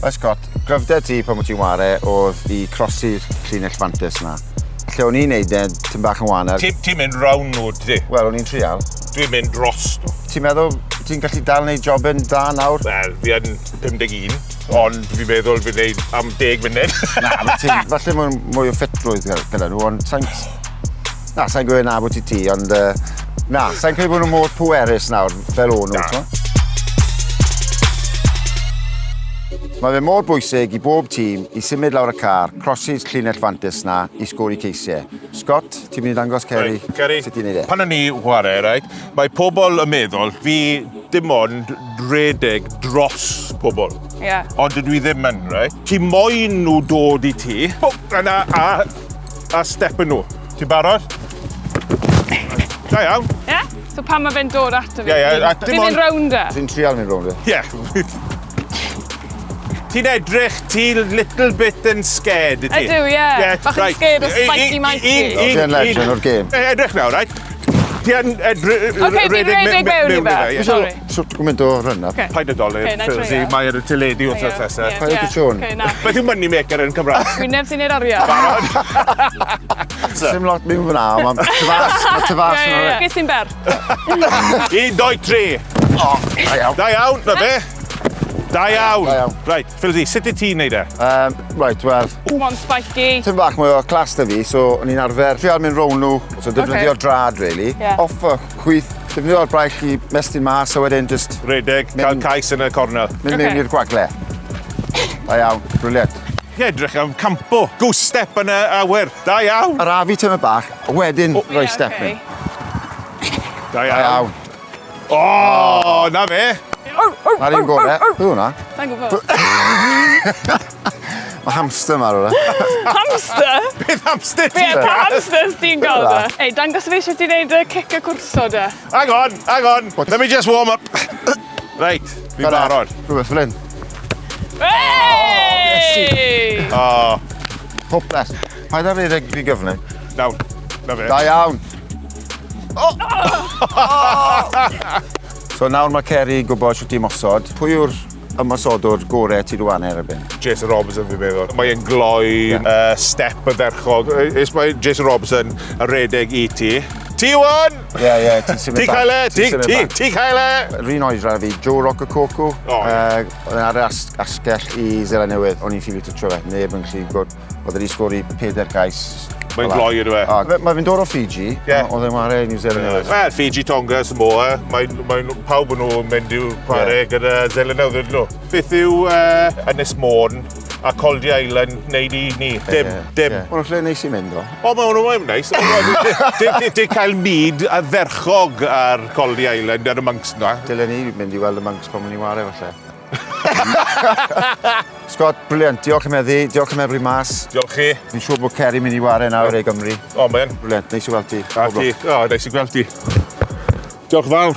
Right, Scott, gryfder ti pan wyt ti'n ware oedd i crosi'r llinell fantes na. Lle o'n i'n neud e, tym bach yn wahanol. Ti'n ti mynd round nhw, ti? Wel, o'n i'n trial. Dwi'n mynd dros nhw. Ti'n meddwl ti'n gallu dal neud jobyn da nawr? Wel, fi yn 51, ond fi'n meddwl fi'n neud am 10 munud. Na, ma' ti, falle mwy, mwy o ffitrwydd gyda nhw, ond sa'n... Na, sa'n gwybod na bod ti ti, ond... Uh, na, sa'n credu bod nhw mor pwerus nawr fel o'n nhw, t'mo'? Mae fe mor bwysig i bob tîm i symud lawr y car, crosi'r llinell fantes na i sgori ceisiau. Scott, ti'n mynd i dangos Ceri Right, Ceri, sut i wneud e? Pan o'n i chwarae, right, mae pobl yn meddwl fi dim ond redeg dros pobl. Ie. Ond dydw i ddim yn, right? Ti moyn nhw dod i ti, bwp, yna, a, a step yn nhw. Ti'n barod? Da iawn. Ie? So pan mae fe'n dod ato fi, Ie, ie, a dim fi'n mynd ond- rownd e. Ti'n trial mynd rownd e. Ie. Ti'n edrych, ti little bit yn scared, ydy? Ydw, ie. Bach yn scared o Spiky Mikey. Ti'n legend o'r gêm. Edrych nawr, right? Ti yn edrych... Ocê, fi'n rhedeg mewn i fe. ie. Sorry. Swt gwmynt o run up. Ocê. Paid â dolur, Ocê, na i Filzy, trio. mae ar y teledu wrth Ie, nesaf. ie, Paid â ie. sôn. Ocê, na. Beth yw money maker yn Cymraeg? Gwyneb sy'n neud arian. Sim lot mewn fyna, ond mae tyfas, mae tyfas Ie, yn ie, ie. o'r... Ges i'n ber. Un, doi, tri. Da iawn. Da iawn, na fe. Da iawn. Da iawn. Right, Filzy, sut y ti'n neud e? Um, right, wel, Come on, Spiky. Tym bach mwy o clas da fi, so o'n i'n arfer trial mynd rownd nhw, so defnyddio'r Ocê. drad, really. Ie. Off y chwith, defnyddio'r braich i mestyn mas, a wedyn just Redeg, cael Mynd- cais yn y cornel. mynd Ocê. mewn i'r gwagle. Da iawn, brilliant. Ie, edrych am campo. Goose step yn y awyr. Da iawn. Arafu tymed bach, a wedyn rhoi Ie, step ocê. mewn. Da Da iawn. iawn. O, na fe. Na'r un gore. Beth hwnna? Sa'n gwybod. Mae hamster ma rhywle. Hamster? Beth hamster ti? Ie, pa hamsters ti'n gael Fel de? Ei, dangos i fi sut i wneud y cic y cwrso de. Hang on, hang on. Let me just warm up. Right, fi'n barod. Rhywbeth fel hyn. Hey! O, Hopeless. Paid â rhedeg rhy gyflym. nawr, na fe. Da iawn. Oh! So nawr mae Ceri yn gwybod sut i ymosod. Pwy yw'r ymosodwr gore ti rwan erbyn? Jason Robinson fi'n meddwl. Mae'n gloi, yeah. step ardderchog. Is mae Jason Robinson yn redeg i ti. Ti wan! Ie, ie, ti'n symud Ti cael e, ti, ti, ti cael e! Yr un oedran fi, Joe Rokocoko. O, ie. Oedd e'n ar yr as asgell i Seland Newydd. O'n i'n ffili twtio fe, neb yn gallu gwrdd. Oedd wedi sgori peder gais. Mae'n gloi ydw e. O, Mae fe'n dod o Fiji. Ie. Oedd e'n ware i New Zealand Newydd. Wel, Fiji, Tonga, Samoa, mae, mae pawb yn nhw'n mynd i'w chwarae Ie. gyda Zeland Newydd nhw. Beth yw Ynys Môn a Caldey Island wneud i ni? Dim, Ie, dim. ie. Ma' nhw'n lle neis i mynd o. O, mae hwnnw'n neis. Di cael myd ardderchog ar Caldey Island ar y monks na. Dylen ni mynd i weld y monks pan ma'n ni'n ware falle. Scott, brilliant. Diolch am heddi, diolch am ebru mas. Diolch chi. Fi'n siŵr bod Ceri mynd i ware nawr i Gymru. O, mae'n. Brilliant, neis i weld ti. A ti. O, neis i gweld ti. Diolch fawr.